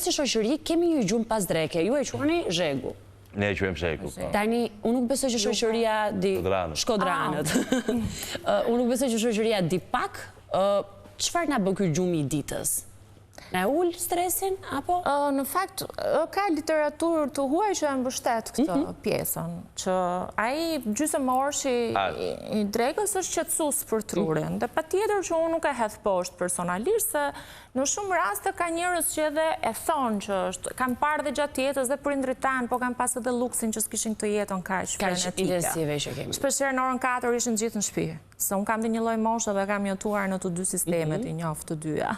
Ne si shoqëri kemi një gjumë pas dreke, ju e quani zhegu. Ne e quajmë zhegu, po. Tani, unë nuk besoj që shoqëria di... Shkodranët. Shkodranët. Ah. Unë nuk besoj që shoqëria di pak, çfarë na bën ky gjumi i ditës? Na e ul stresin, apo? Në fakt, ka literaturë të huaj që e mbështet këtë mhm. pjesën, që ai gjysmorëshi i drekës është qetësues për trurin, mhm. dhe patjetër që unë nuk e hedh poshtë personalisht, se në shumë raste ka njerëz që edhe e thonë që është, kam parë dhe gjatë jetës dhe prindrit tanë, po kam pas edhe luksin që s'kishin këtë jetën kaq frenetike. Kaq intensive që kemi. Shpeshherë në orën 4 ishin gjithë në shtëpi. Se unë kam dhe një lloj moshe dhe kam jetuar në të dy sistemet, mhm. i njoh të dyja.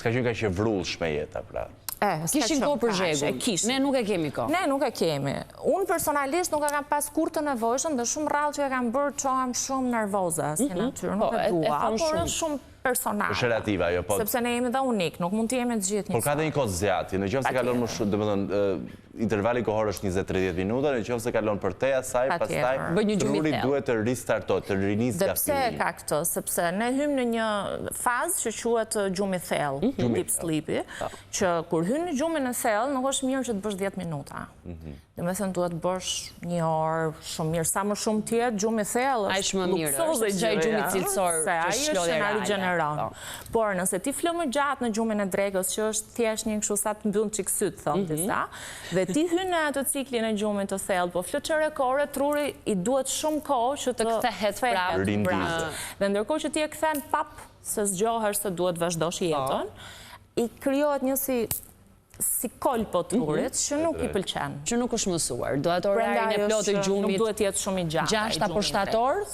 S'ka qenë kaq e vrullshme jeta, pra. E, Kishin kohë për zhegun. Ne nuk e kemi kohë. Ne nuk e kemi. Unë personalisht nuk e kam pas kurrë të nevojshëm dhe shumë rrallë që e kam bërë çohem shumë nervoze si mhm. natyrë, nuk po, e dua. Por është shumë personale. Është relative ajo, po. Sepse ne jemi dhe unik, nuk mund të jemi të gjithë njësoj. Por ka dhe një kohë zgjatje, në qoftë se kalon më shumë, domethënë intervali kohor është 20-30 minuta, në qoftë se kalon përtej asaj, pastaj truri duhet të restartohet, të rinisë nga fillimi. Dhe pse e ka këtë? Sepse ne hymë në një fazë që quhet gjumi i thellë, mhm. deep sleep po. që kur hyn në gjumin e thellë, nuk është mirë që të bësh 10 minuta. Mhm. Domethënë duhet të bësh një orë shumë mirë, sa më shumë të jetë gjumi i thellë, është më mirë, është gjë gjumi cilësor, se ai është që na rigjeneron. Po. Por nëse ti fle më gjatë në gjumin e drekës, që është thjesht një kështu sa të mbyll çik sytë, thonë mhm. disa, dhe ti hyn në atë ciklin e gjumit të thellë, po fle çerek ore, truri i duhet shumë kohë që të kthehet prapë. Dhe ndërkohë që ti e kthen pap se zgjohesh se duhet vazhdosh po. jetën, i krijohet një si si kolpo trurit, mhm. që nuk i pëlqen. Që nuk është mësuar. Do atë orarin e plotë të gjumit. Nuk duhet të jetë shumë i gjatë. 6 apo 7 orë?